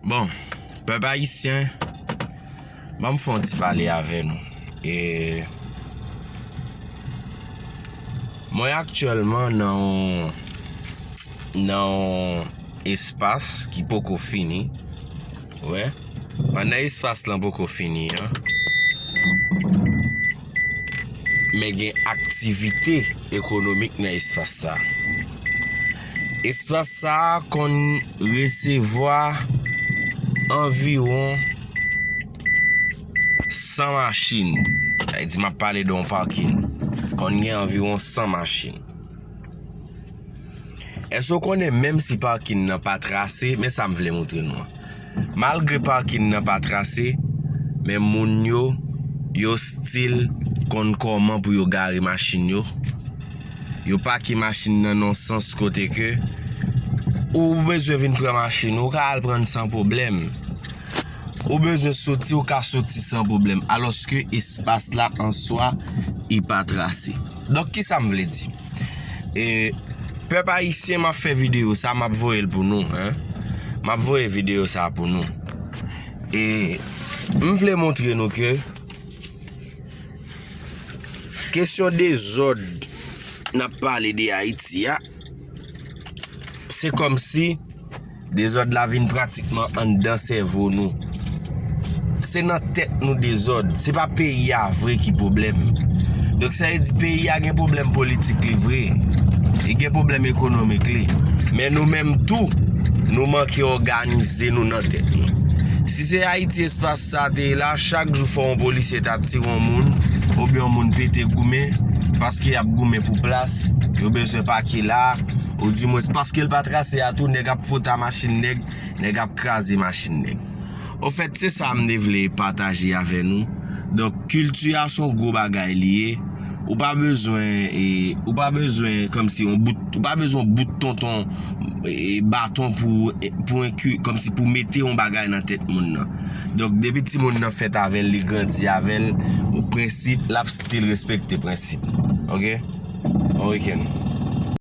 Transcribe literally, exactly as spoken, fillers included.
Bon, pèp ayisyen, ban m fè yon ti pale avè nou. E mwen aktyèlman nan yon, nan yon espas ki poko fini. Wè, pandan espas lan poko fini an, men gen aktivite ekonomik nan espas sa. Espas sa konn resevwa anviwon san machin. Sa vle di, m ap pale de yon pakin. Konn gen anviwon san machin. Èske w konnen, menm si pakin nan pa trase, men sa m vle montre nou an. Malgre pakin nan pa trase, men moun yo, yo still konn kòman pou yo gare machin yo. Yo pake machin nan nan yon sans kote ke ou bezwen vin pran machin ou, ou ka al pran l san pwoblèm. Ou bezwen soti, ou ka soti san pwoblèm. Alòske espas la an swa, li pa trase. Donk, ki sa m vle di? E, pèp ayisyen, m ap fè videyo sa, m ap voye l pou nou, en. M ap voye videyo sa pou nou. E m vle montre nou ke kesyon dezòd n ap pale de Ayiti a, se kòmsi dezòd la vin pratikman anndan sèvo nou. Se nan tèt nou dezòd. Se pa peyi a vre ki pwoblèm. Donk, sa vle di peyi a gen pwoblèm politik li vre. Li gen pwoblèm ekonomik li. Men nou menm tou, nou manke òganize nou nan tèt nou. Si se Ayiti espas sa te ye la, chak jou fò yon polisye ta tire yon moun, oubyen yon moun pete goumen, paske y ap goumen pou plas, yo bezwen pake la, oudimwens paske l pa trase a tou, nèg ap fouta machin nèg, nèg ap kraze machin nèg. Ofèt, se sa m te vle pataje avè nou. Donk, kilti a se yon gwo bagay li ye. Ou pa bezwen, e, ou pa bezwen kòmsi yon bout, ou pa bezwen yon bout tonton, e, baton pou, e, pou enki-, kòmsi pou mete yon bagay nan tèt moun nan. Donk, depi timoun nan fèt avè l, li grandi avè l, prensip, l ap still respekte prensip. Oke? Bon weekend.